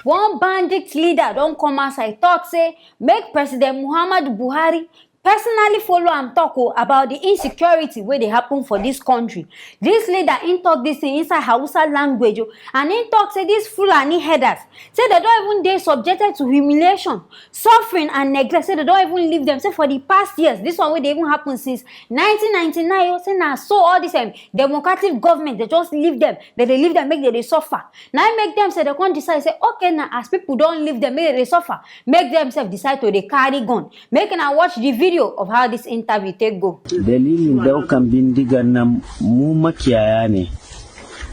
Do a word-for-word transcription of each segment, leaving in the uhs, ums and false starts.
One bandit leader don come outside talk say make President Muhammadu Buhari personally follow am talk o about the insecurity wey dey happen for this country. This leader, im talk this thing inside Hausa language o, and im talk say these Fulani herders, say dem don even dey subjected to humiliation, suffering and neglect, say dem don even leave dem, say for the past years, this one wey dey even happen since nineteen ninety-nine o, say na so all this um, democratic government, dem just leave dem, dem dey leave dem make dem dey suffer. Na im make dem say dem come decide say, okay, na as people don leave dem make dem dey suffer, make dem sef decide to dey carry gun. Make una watch the video of how this interview take go. Dalilin daukan bindigan nan, mu makiyaya ne.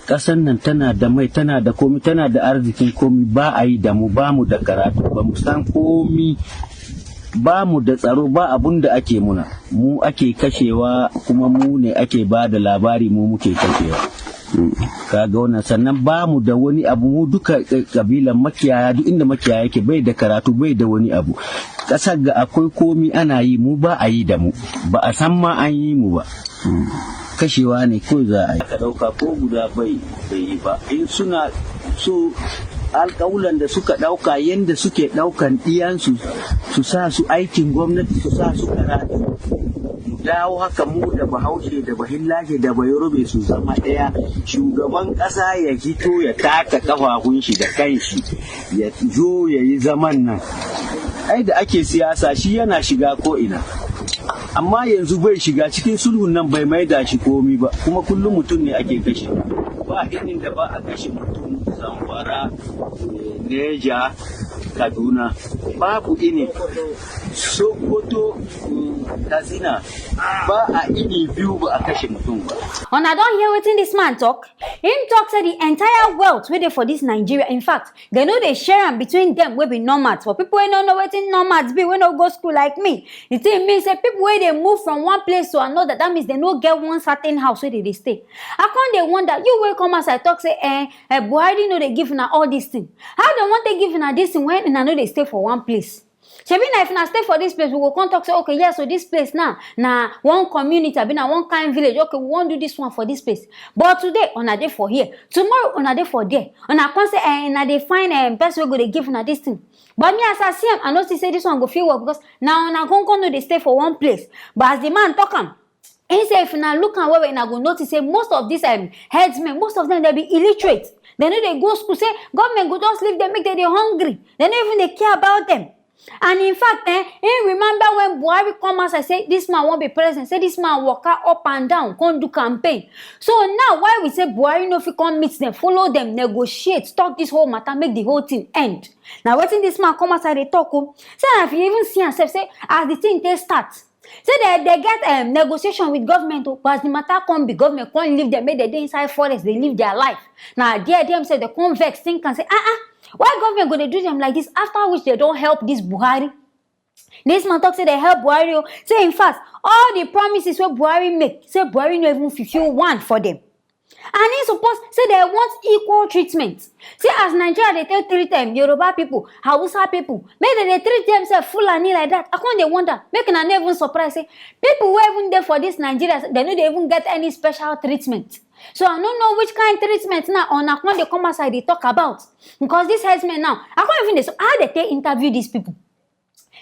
Ƙasan nan tana da mai, tana da komi, tana da arzikin komi, ba a yi da mu, ba mu da karatu, ba mu san komi, ba mu da tsaro, ba abun da ake muna. Mu ake kashewa, kuma mu ne ake ba da labari, mu muke kashewa. Kaga wannan, sannan ba mu da wani abu, mu duka kabilan makiyaya, duk inda makiyaya yake, bai da karatu, bai da wani abu. Ƙasar ga akwai komi ana yi, mu ba a yi da mu, ba a san ma an yi mu ba. Kashewa ne kawai za a yi. Aka ɗauka ko guda bai bai yi ba. In suna so, alƙawulan da suka ɗauka, yadda suke ɗaukan ɗiyansu, su sa su aikin gwamnati, su sa su karatu, mu dawo haka, mu da Bahaushe da Bahillaje da Bayoruba su zama ɗaya. Shugaban ƙasa ya hito ya taka ƙafafun shi da kanshi, ya zo ya yi zaman nan. Ai, da ake siyasa, shi yana shiga ko'ina. Amma yanzu bai shiga cikin sulhun nan, bai maida shi komi ba. Kuma kullum mutum ne ake kashe. Ba inin da ba a kashe mutum. Zamfara, eh, Neja, Kaduna. Babu ini. Sokoto, mm, Katsina. Ba a ini biyu ba a kashe mutum ba. Una don hear wetin this man talk? Im talk say the entire wealth wey dey for this Nigeria, in fact, dem no dey share am between dem wey be nomads. For people wey no know wetin nomads be, wey no go school like me, the thing mean say people wey dey move from one place to another, that means dem no get one certain house wey dem dey stay. I come dey wonder, you wey come outside talk say, eh, eh, Buhari no dey give una all this thing. How dem wan take give una this thing when una no dey stay for one place? Shebi na if una stay for this place, we go come talk say, okay, yes, so this place now na one community, abi na one kind village. Okay, we wan do this one for this place. But today, una dey for here. Tomorrow, una dey for there. Una come say, eh, una dey find, eh, person wey go dey give una this thing. But me, as I see am, I no see say this one go fit work, because na una gongo no dey stay for one place. But as the man talk am, he say if una look am well well, una go notice say most of these, um, headsmen, most of them, they be illiterate. They no dey go school. Say government go just leave them make they dey hungry. They no even dey care about them. And in fact, eh, he remember when Buhari come outside say this man wan be president, say this man waka up and down, come do campaign. So now, why we say Buhari no fit come meet them, follow them, negotiate, talk this whole matter, make the whole thing end? Now, wetin this man come outside dey talk o? Say na if you even see am sef, say as the thing take start, say they, they get, um, negotiation with government o, but as the matter come be, government come leave them, make they dey inside forest, they live their life. Now there, them say they come vex, think and say, ah ah, why government go dey do them like this? After which they don help this Buhari. This man talk say they help Buhari o. Say in fact, all the promises wey Buhari make, say Buhari no even fulfill one for them. And he suppose say they want equal treatment. Say as Nigeria dey take treat them, Yoruba people, Hausa people, make they dey treat themselves Fulani like that. I come dey wonder, make una no even surprise say people wey even dey for this Nigeria, they no dey even get any special treatment. So I no know which kind treatment now una come dey come outside dey talk about. Because these headsmen now, I come even dey, so how they take interview these people?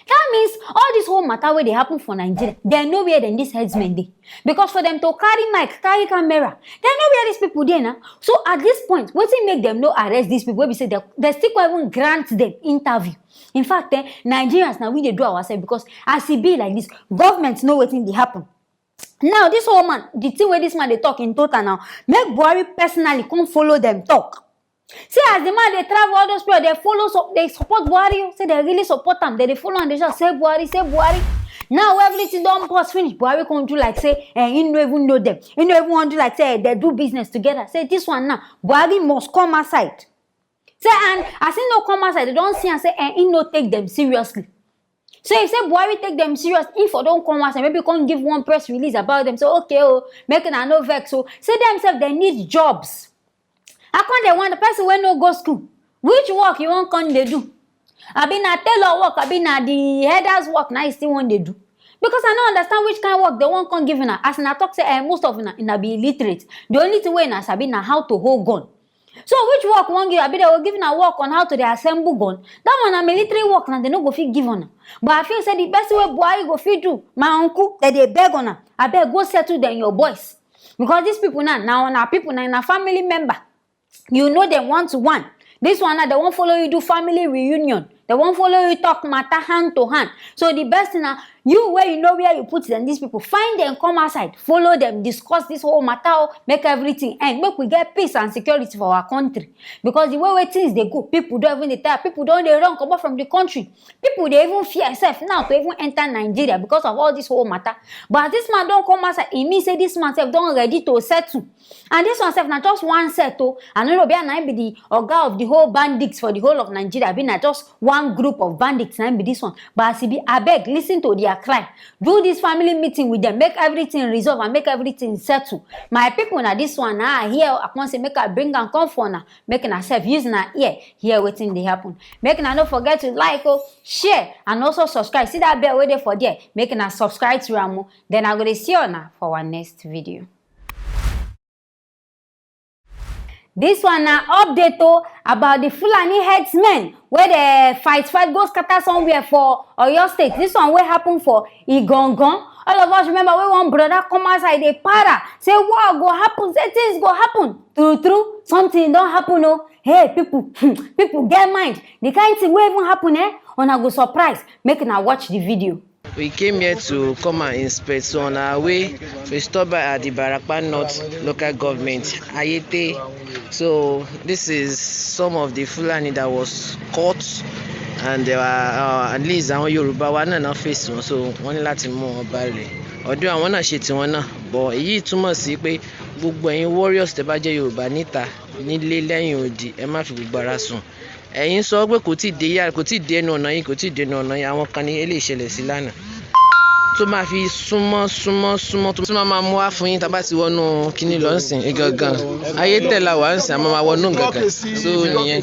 That means all this whole matter wey dey happen for Nigeria, they know where them, these headsmen dey. Because for them to carry mic, carry camera, they know where these people dey now. So at this point, wetin make them no arrest these people wey be say they, they still come even grant them interview? In fact, eh, Nigerians, now we dey do ourselves, because as e be like this, government know wetin dey happen. Now, this whole man, the thing wey this man dey talk in total now, make Buhari personally come follow them talk. See as the man dey travel, all those people dey follow, so they support Buhari o. Say they really support am. They dey follow am, they just say Buhari, say Buhari. Now everything don burst finish. Buhari come do like say, eh, he no even know them. He no even wan do like say, eh, they do business together. Say this one now, Buhari must come outside. Say, and as he no come outside, they don see am say, eh, he no take them seriously. So if say Buhari take them serious, if I don come outside, maybe come give one press release about them, say, okay o, make una no vex o. Say themselves, they need jobs. I come dey wonder, person wey no go school, which work you wan come dey do? Abi na tailor work, abi na the herders work na you still wan dey do? Because I no understand which kind work they wan come give una. As una talk say, eh, most of una, una be illiterate. The only thing wey una sabi na how to hold gun. So which work wan give? Abi dem go give una work on how to dey assemble gun? That one na military work na, dem no go fit give una. But I feel say the best way Buhari go fit do, my uncle, dem dey beg una, abeg go settle dem your boys. Because these people now, na una people, na una family member. You know dem one to one. This one now, dem wan follow you do family reunion. Dem wan follow you talk matter hand to hand. So the best thing na you, where you know where you put dem, these people, find dem, come outside, follow dem, discuss this whole matter o, make everything end, make we get peace and security for our country. Because the way wey things dey go, people don even dey tire, people don dey run comot from the country. People dey even fear sef now to even enter Nigeria because of all this whole matter. But as this man don come outside, e mean say this man sef don ready to settle. And this one sef na just one set o. I no know, be na him be the oga of the whole bandits for the whole of Nigeria, be na just one group of bandits na him be this one. But as e be, abeg, listen to their cry. Do this family meeting with them, make everything resolve and make everything settle. My people, na this one na I hear, I come say make I bring am come for una, make una sef use una ear hear wetin dey happen. Make una no forget to like o, share and also subscribe. See that bell wey dey for there, make una subscribe to am o. Then I go dey see una for our next video. This one na update o about the Fulani herdsmen wey dey fight fight go scatter somewhere for Oyo State. This one wey happen for Igangan. All of us remember wey one brother come outside dey para say war go happen, say things go happen. True true, something don happen o. Hey people, people get mind. The kind thing wey even happen, eh, una go surprise. Make una watch the video. We came here to come and inspect. So on our way, we stopped by at the Barapa North local government, Ayete. So this is some of the Fulani that was caught, and they were, uh, at least àwọn Yorùbá wa náà náà face wọn, so wọ́n ní láti mú wọn balẹ̀. Ọ̀dọ̀ àwọn náà ṣe tiwọn náà, but èyí túmọ̀ sí pé gbogbo ẹ̀yin warriors tẹ́ bá jẹ́ Yorùbá níta, nílé, lẹ́yìn odi, ẹ má fi gbogbo ara sùn. Ẹ̀yin sọ pé kò tí ì dé yàrá, kò tí ì dé ẹnu ọ̀nà yín, kò tí ì dé ẹnu ọ̀nà yín. Àwọn kan ní eléyìí ṣẹlẹ̀ sí lánàá. Tó máa fi súnmọ́, súnmọ́, súnmọ́, tó máa máa mú wá fún yín tá a bá ti wọnú kíní lọ ń sìn gangan. Ayé tẹ̀ la wà ń sìn, àmọ́ máa wọnú gangan. So nìyẹn.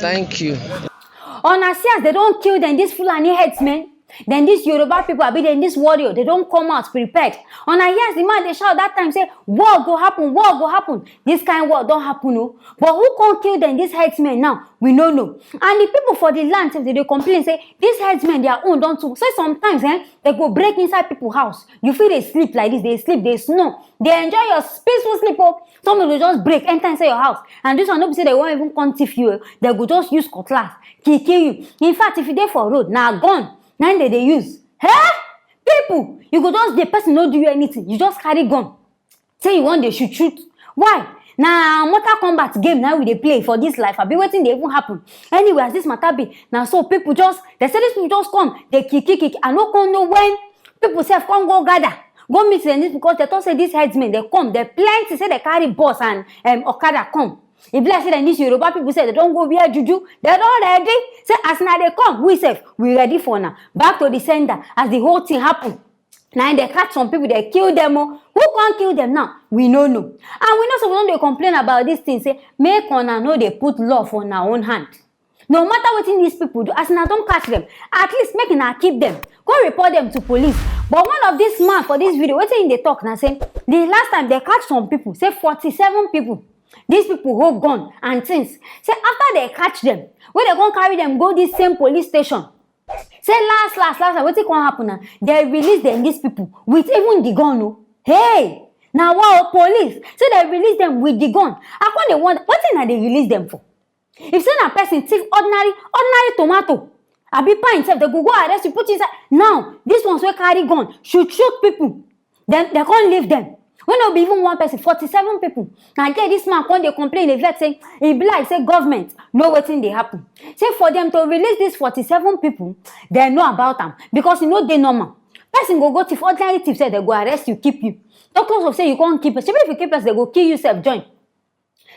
Thank you. Una see as they don kill them, this Fulani headsmen. Then this Yoruba people, abi then this warrior, they don come out prepared. Una hear as the man dey shout that time say war go happen, war go happen. This kind war don happen o. But who come kill them, these headsmen now? We no know. And the people for the land sef, they dey complain say these headsmen, their own don too. Say sometimes, eh, they go break inside people house. You fit dey sleep like this, dey sleep, dey snore, dey enjoy your peaceful sleep o. Somebody go just break, enter inside your house, and this one no be say they wan even come thief you o. They go just use cutlass, kill kill you. In fact, if you dey for road, na gun na im they dey use. Hey, people, you go just dey, person no do you anything, you just carry gun, say you wan dey shoot shoot. Why? Na Mortal Kombat game na we dey play for this life, abi wetin dey even happen? Anyway, as this matter be, na so people just, they say these people just come, they kick kick kick. I no come know when people sef come go gather, go meet them, this because they talk say these headsmen, they come, they plenty, say they carry bus and, um, okada come. E be like say dem, these Yoruba people sef, they don go wear juju, they don ready. Say as una dey come, we sef, we ready for una. Back to the sender, as the whole thing happen, na im they catch some people, they kill them o. Who come kill them now? We no know. And we know some people don dey complain about this thing, say make una no dey put law for una own hand. No matter wetin these people do, as una don catch them, at least make una keep them, go report them to police. But one of this man for this video, wetin he dey talk na say the last time they catch some people, say forty-seven people, these people hold gun and things. Say after they catch them, wey they come carry them go this same police station, say last last last last, wetin come happen na, they release them, these people, with even the gun o. Hey, na wa o, police say they release them with the gun. I come dey wonder wetin na they release them for. If say na person thief ordinary ordinary tomato, abi pine sef, they go go arrest you, put you inside. Now this ones wey carry gun shoot shoot people, then they come leave them. Wey no be even one person, forty-seven people. Na there this man come dey complain, dey vex, say e be like say government know wetin dey happen. Say for them to release these forty-seven people, they know about am, because e no dey normal. Person go go thief, ordinary thief sef, they go arrest you, keep you. Talk less of say you come kill person. Shebi if you kill person, they go kill you sef join.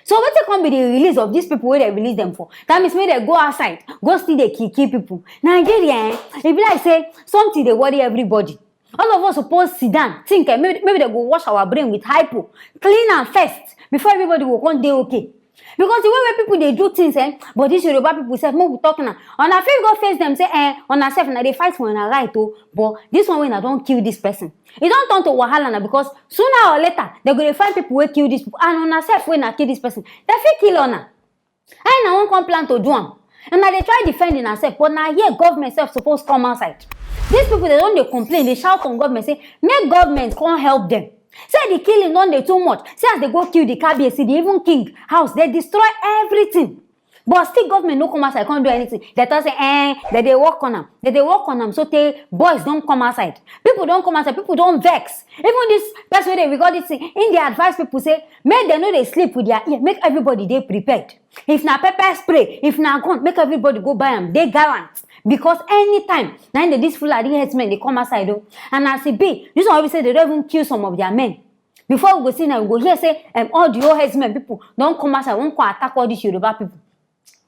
So wetin come be the release of these people wey they release them for? That means make they go outside, go still dey kill kill people. Nigeria, eh, e be like say something dey worry everybody. All of us suppose sit down, think, eh, maybe, maybe they go wash our brain with hypo, clean am first before everybody go come dey okay. Because the way wey people dey do things, eh, but these Yoruba people sef, make we talk now. Una fit go face them, say, eh, una sef na dey fight for una right o, but this one wey na don kill this person, e don turn to wahala na, because sooner or later they go dey find people wey kill this people, and una sef wey na kill this person, they fit kill una. How una wan come plan to do am? Una dey try defend una sef, but na here government sef suppose come outside. Dis people, dem don dey complain, dey shout on government say make government come help dem. Say the killing don dey too much. See as dem go kill the kabiyesi, the even king house, dem destroy everything. But still government no come outside come do anything. Dem talk say, eh, dem dey work on am. Dem dey work on am so tey boys don come outside. People don come outside. People don vex. Even this person wey dey record this thing, im dey advise people say make dem no dey sleep with their ear. Make everybody dey prepared. If na pepper spray, if na gun, make everybody go buy am. Dey gallant. Because anytime, na im dey, these Fulani herdsmen dey come outside o. And as e be, this one wey be say dem don even kill some of their men. Before we go see now, we go hear say, um, all the old herdsmen people don come outside, wan come attack all these Yoruba people.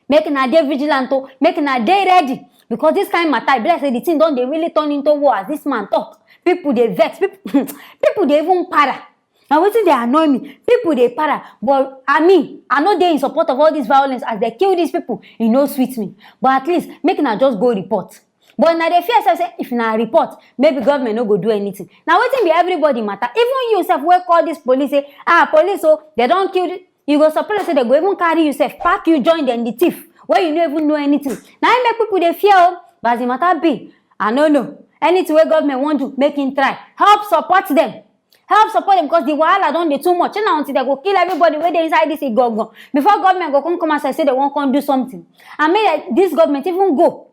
Make una dey vigilant o, make una dey ready, because this kind matter, e be like say the thing don dey really turn into war as this man talk. People dey vex, people, people dey even para. Na wetin dey annoy me, people dey para, but I mean, I no dey in support of all this violence as dem kill these people, e no sweet me. But at least, make una just go report. But una dey fear sef say if una report, maybe government no go do anything. Na wetin be everybody matter? Even you sef wey call this police say, ah, police o, dem don kill, you go surprise say dem go even carry you sef, pack you join dem, the thief, wey you no even know anything. Na im make people dey fear o. But as the matter be, I no know. Anything wey government wan do, make im try. Help support dem. Help support dem, because the wahala don dey too much. Shey na until dem go kill everybody wey dey inside this igongon before government go come come outside say dem wan come do something? And make, like, this government even go,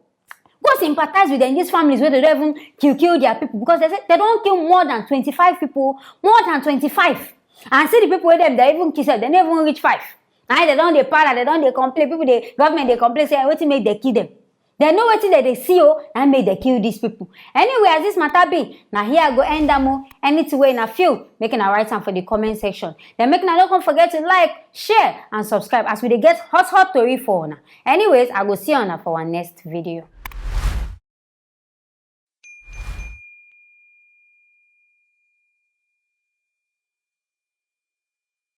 go sympathize with dem, these families wey dem don even kill, kill their people, because dem say dem don kill more than twenty-five people, more than twenty-five. And see the people wey dem, dem even kill sef, dem no even reach five. Na im dem don dey para, dem don dey complain. People dey, government dey complain say wetin make dem kill dem. Dem know wetin dem dey see o, na im make dem kill these people. Anyway, as this matter be, na here I go end am o. Anything wey una feel, make una write am for the comment section. Then make una no come forget to like, share, and subscribe as we dey get hot hot tori for una. Anyways, I go see una for our next video.